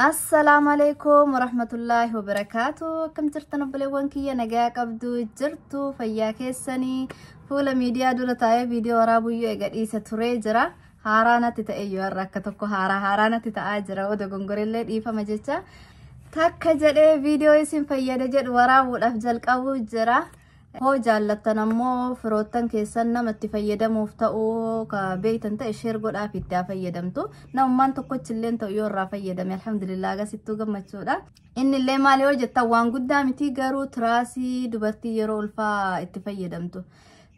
Assalaamu alaikum warahmatullaahi wabarakaatu. Akkam jirtan obboleewwan kiyya? Nagaa qabdu jirtu? Fayyaa keessanii? Fuula miidiyaa dura taa'ee viidiyoo waraabuyyuu eega dhiise turee jira. Haaraa natti ta'e iyyuu, har'a akka tokko haaraa haaraa natti ta'aa jira. Oda gongorillee dhiifama jecha. Takka jedhee viidiyoo isin fayyada jedhu waraabuudhaaf jalqabuu jira. Hoo jaallattan ammoo firoottan keessan nama itti fayyadamuuf ta'uu ka beeytan ta'e share godhaaf itti haa fayyadamtu. Namummaan tokkochillee ta'u yoo irraa fayyadame, alhamdulillah, agasittuu gammachuudha. Inni illee maal yoo jettan, waan guddaa miti, garuu tiraasii dubartii yeroo ulfaa itti fayyadamtu.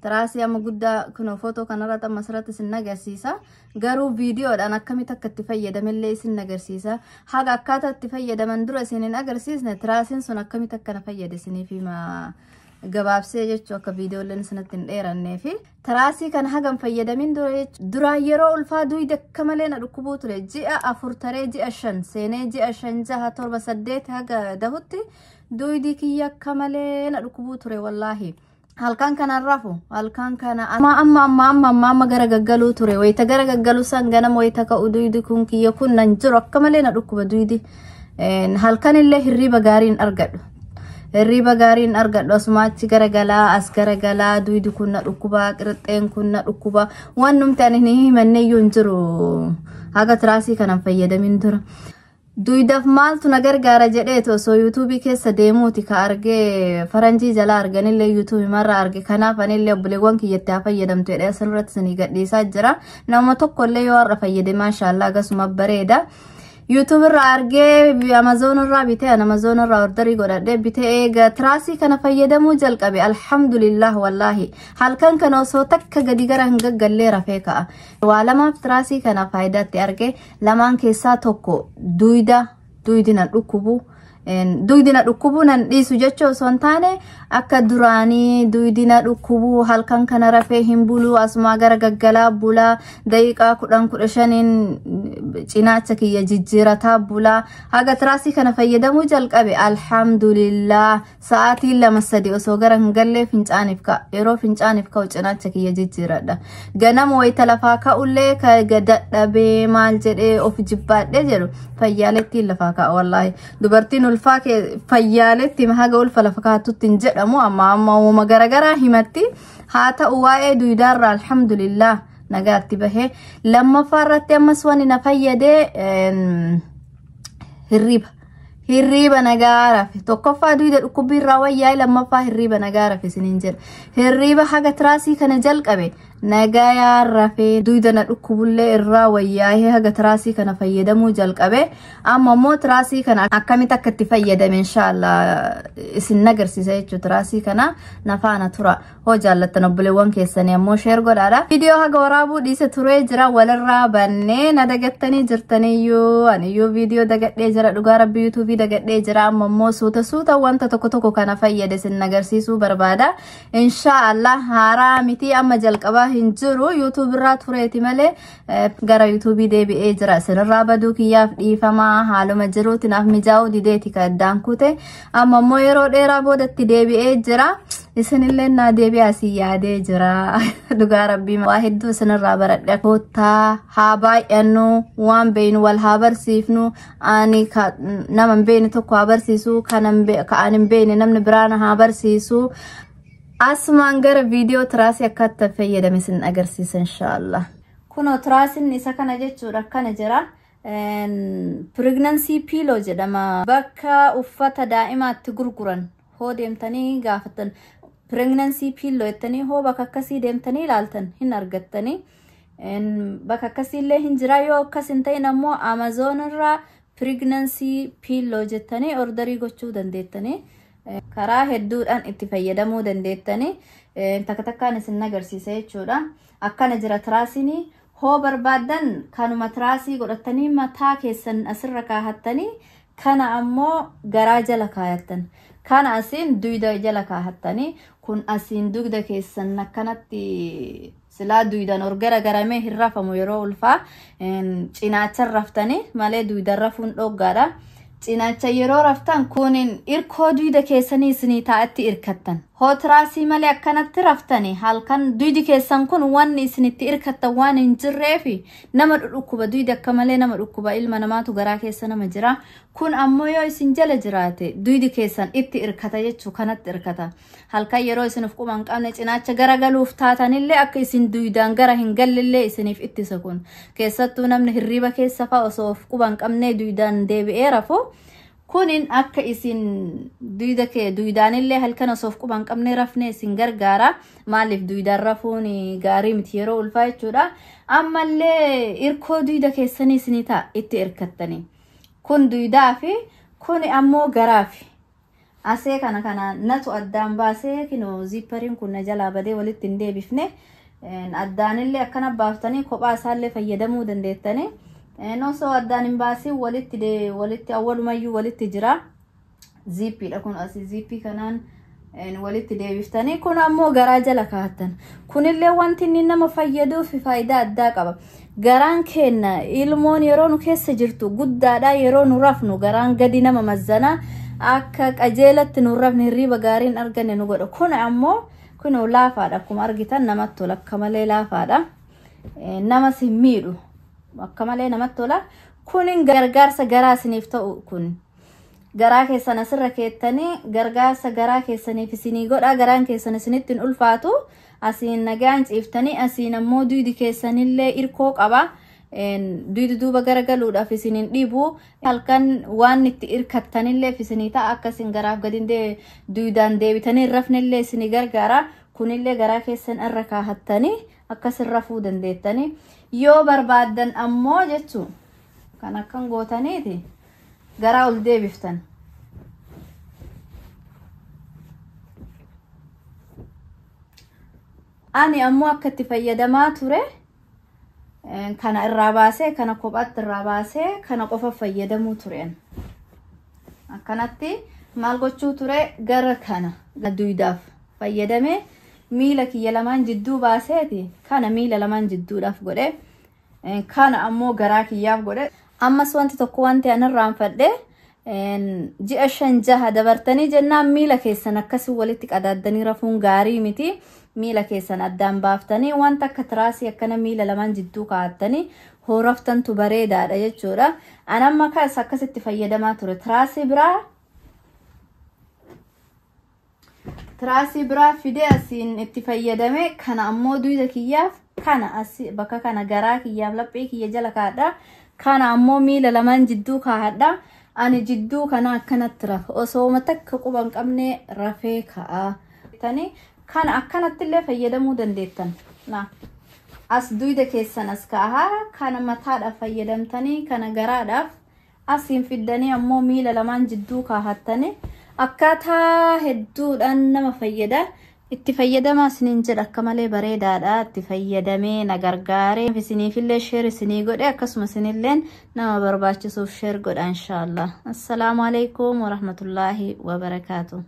Tiraasii amma guddaa kun footoo kanarratti amma asirratti isin agarsiisa. Garuu viidiyoodhaan akkamitti akka itti fayyadamellee isin agarsiisa. Haga akkaataa itti fayyadaman dura isin hin agarsiisne, tiraasiin sun akkamitti akka na fayyade isiniif hima. Gabaabsee jechuu, akka viidiyooleen isinitti hin dheerannee fi tiraasii kana hagam fayyadamin dura duraan yeroo ulfaa duyda akka malee na dhukkubuu ture. Ji'a 4 taree, ji'a 5 seenee, ji'a 5, 6, 7, 8 haga dahutti duydi kiyya akka malee na dhukkubuu ture, wallaahi. Halkan kana rafu, halkan kana amma amma amma amma amma amma gara gaggaluu ture. Wayita gara gaggaluu san ganama wayita ka'u duydi kun kiyya kun nan jiru, akka malee na dhukkuba duydi. Halkan illee hirriiba gaariin argadhu. Hirriiba gaariin argadhu, asumaatti garagalaa as garagalaa, duydi kun na dhukkubaa, qirixxeen kun na dhukkuba. Waan numti ani hin himanne iyyuu hin jiru haga tiraasii kanan fayyadamin dura. Duydaaf maaltu na gargaara jedheetu osoo yuutuubii keessa deemuuti ka argee, faranjii jalaa arganillee yuutuubii marra arge. Kanaaf anillee obboleewwan kiyyatti haa fayyadamtu jedhee asirratti isinii gadhiisaa jira. Nama tokkollee yoo har'a fayyade, maashaallah, akkasuma bareeda. YouTube irraa argee Amazon irraa bitee, Amazon irraa orderii godhadhee bitee. Eega tiraasii kana fayyadamuu jalqabe, alhamdulillah, wallaahi, halkan kana osoo takka gadi gara hin gaggallee rafee ka'a. Waa lamaaf tiraasii kana faayidaatti arge. Lamaan keessaa tokko duyda, duydi na dhukkubu, duydi na dhukkubuu nan dhiisu jechuu osoo hin taane, akka duraanii duydi na dhukkubuu, halkan kana rafee hin buluu, asumaa gara gaggalaa bulaa, daqiiqaa 10 15n cinaacha kiyya jijjiirataa bulaa. Haga tiraasii kana fayyadamuu jalqabe, alhamdulillah, sa'aatii 2 3 osoo gara hin gallee fincaaniif ka'a. Yeroo fincaaniif ka'u cinaacha kiyya jijjiiradha. Ganama wayita lafaa ka'ullee ka dadhabee maal jedhee of jibbaadhee jedhu fayyaaleettiin lafaa ka'a, wallaahi. Dubartiin ulfaa fayyaaleetti haga ulfa lafa kaa'atutti hin jedhamu, amma amma uuma garagaraa himatti. Haa ta'u, waa'ee duydaarra alhamdulillah nagaatti bahee. Lammaffaa irratti ammas wanni na fayyadee hirriba. Hirriiba nagaa rafe. Tokkoffaa duyda dhukkubbii irraa wayyaa'e, lammaffaa hirriiba nagaa rafe isiniin jedha. Hirriiba haga tiraasii kana jalqabe nagayaa rafee, duyda na dhukkubullee irraa wayyaa'ee haga tiraasii kana fayyadamuu jalqabe. Amma immoo tiraasii kana akkamitti akka itti fayyadame inshaallah isin agarsiisa jechuudha. Tiraasii kana nafaana tura. Hoo jaallattan obboleewwan keessanii ammoo share godhaadha. Viidiyoo haga waraabuu dhiise turee jira, walirraa bannee na dagattanii jirtaniyyuu, aniyyuu viidiyoo dagadhee jira, dhugaa rabbi, yuutuubii dagadhee jira. Amma immoo suuta suuta wanta tokko tokko kana fayyade isin agarsiisuu barbaada. Inshaallah haaraa miti, amma jalqabaa hin jiru, yuutuub irraa tureeti malee gara yuutuubii deebi'ee jira. Isinirraa baduu kiyyaaf dhiifamaa, haaluma jiruuti naaf mijaa'uu dideeti kan addaan kute. Amma immoo yeroo dheeraa boodatti deebi'ee jira. Isinillee naa deebi'aa si yaadee jira. Dhugaa rabbii, waa hedduu isinirraa baradhe. Koottaa haa baay'annu, waan beeynu wal haa barsiifnu. Ani nama hin beekne tokko haa barsiisu, kan ani hin beekne namni biraan haa barsiisu. Asumaan gara viidiyoo tiraasii akkatti fayyadame isin agarsiisa inshaallah. Kunoo tiraasiin isa kana jechuudha, akkana jira. Pregnancy pillow jedhama. Bakka uffata daa'imaatti gurguran hoo deemtanii gaafattan, pregnancy pillow jettanii hoo bakka akkasii deemtanii ilaaltan hin argattanii. Bakka akkasiillee hin jira. Yoo akkas hin ta'in ammoo Amazon irraa pregnancy pillow jettanii orderii gochuu dandeettanii. Karaa hedduudhaan itti fayyadamuu dandeettanii. Takka takkaan isin agarsiisa jechuudha. Akkana jira tiraasiin. Hoo barbaaddan kanuma tiraasii godhatanii mataa keessan asirra kaahattanii, kana ammoo garaa jala kaayattan. Kana asiin duyda jala kaahattanii, kun asiin dugda keessan akkanatti silaa duydan ol gara garamee hin rafamu yeroo ulfaa, cinaacha raftanii malee duydan rafuun dhoggaadha. Cinaacha yeroo raftan kunin irkoo duyda keessanii isinii taa'atti irkattan. Hoo tiraasii malee akkanatti raftani halkan duydi keessan kun wanni isinitti irkattan waan hin jirreefi nama dhudhukkuba. Duydi akka malee nama dhukkuba, ilma namaatu garaa keessa nama jira. Kun ammoo yoo isin jala jiraate duydi keessan itti irkata jechuu, kanatti irkata. Halkan yeroo isin of quba hin qabne cinaacha garagaluuf taatanillee akka isin duydaan gara hin gallillee isiniif ittisa kun. Keessattuu namni hirriiba keessa fa'a osoo of quba hin qabne duydaan deebi'ee rafu. Kunin akka isin duyda kee duydaanillee halkan osoo of quba hin qabne rafne isin gargaara. Maaliif duydaan rafuun gaarii miti yeroo ulfaa jechuudha. Ammallee irkoo duyda keessanii isinii ta'a itti irkattanii. Kun duydaa fi kun ammoo garaafi. Asee kana natu addaan baasee, kinoo ziippariin kun na jalaa badee walitti hin deebifne. Addaanillee akkana baaftanii kophaa isaallee fayyadamuu dandeettanii. Osoo addaan hin baasiin walitti awwalumayyuu walitti jira. Ziippiidha kun, asii ziippii kanaan walitti deebiftanii, kun ammoo garaa jala kaa'attan. Kunillee wanti inni nama fayyaduuf faayidaa addaa qaba. Garaan keenya ilmoon yeroo nu keessa jirtu guddaadha, yeroo nu rafnu garaan gadi nama mazzana, akka qajeelatti nu rafne, hirriiba gaariin arganne nu godha. Kun ammoo kun laafaadha, akkuma argitan namatti tola, akka malee laafaadha. Namas hin miidhu, akka malee namatti tola. Kunin gargaarsa garaa isiniif ta'u, kun garaa keessan asirra keettanii gargaarsa garaa keessaniif isinii godha. Garaan keessan isinitti hin ulfaatu, asiin nagaan ciiftanii, asiin ammoo duydi keessanillee irkoo qaba. Duydi duuba garagaluudhaaf isin hin dhibu, halkan waan itti irkattanillee isinii ta'a, akka isin garaaf gadi duydaan deebitanii hin rafnellee isinii gargaara. Kunillee garaa keessan irra kaahattanii akkasin rafuu dandeettanii. Yoo barbaaddan ammoo jechuun kan akkan gootaniiti garaa ol deebiftan. Ani ammoo akka itti fayyadamaa ture kana irraa baasee, kana kophaatti irraa baasee, kana qofa fayyadamuu tureen. Akkanatti maal gochuu ture? Gara kana duydaaf fayyadamee, miila kiyya lamaan jidduu baaseeti, kana miila lamaan jidduudhaaf godhe, kana ammoo garaa kiyyaaf godhe. Ammas wanti tokko wanti an irraanfadhe, ji'a 5 6 dabartanii jennaan miila keessan akkasii walitti qadaaddanii rafuun gaarii miti. Miila keessan addaan baaftanii wanta akka tiraasii akkana miila lamaan jidduu kaa'attanii horaftantu bareedaadha jechuudha. An amma kaas akkasitti fayyadamaa ture. Tiraasii biraa fidee asiin itti fayyadame. Kana ammoo duyda kiyyaaf, kana asii bakka kana garaa kiyyaaf laphee kiyya jala kaa'adha. Kana ammoo miila lamaan jidduu kaa'adha. Ani jidduu kana akkanatti rafa, osoo takka quba hin qabne rafee ka'a. Kana akkanatti illee fayyadamuu dandeettan. Na as duyda keessan as ka'aa, kana mataadhaaf fayyadamtanii, kana garaadhaaf asiin fiddanii ammoo miila lamaan jidduu kaahattanii, akkaataa hedduudhaan nama fayyada. Itti fayyadamaa isiniin jedha, akka malee bareedaadha. Itti fayyadamee na gargaaree isiniifillee share isinii godhe, akkasuma isinilleen nama barbaachisuuf share godha inshaallah. Assalaamu alaikum warahmatullaahi wabarakaatu.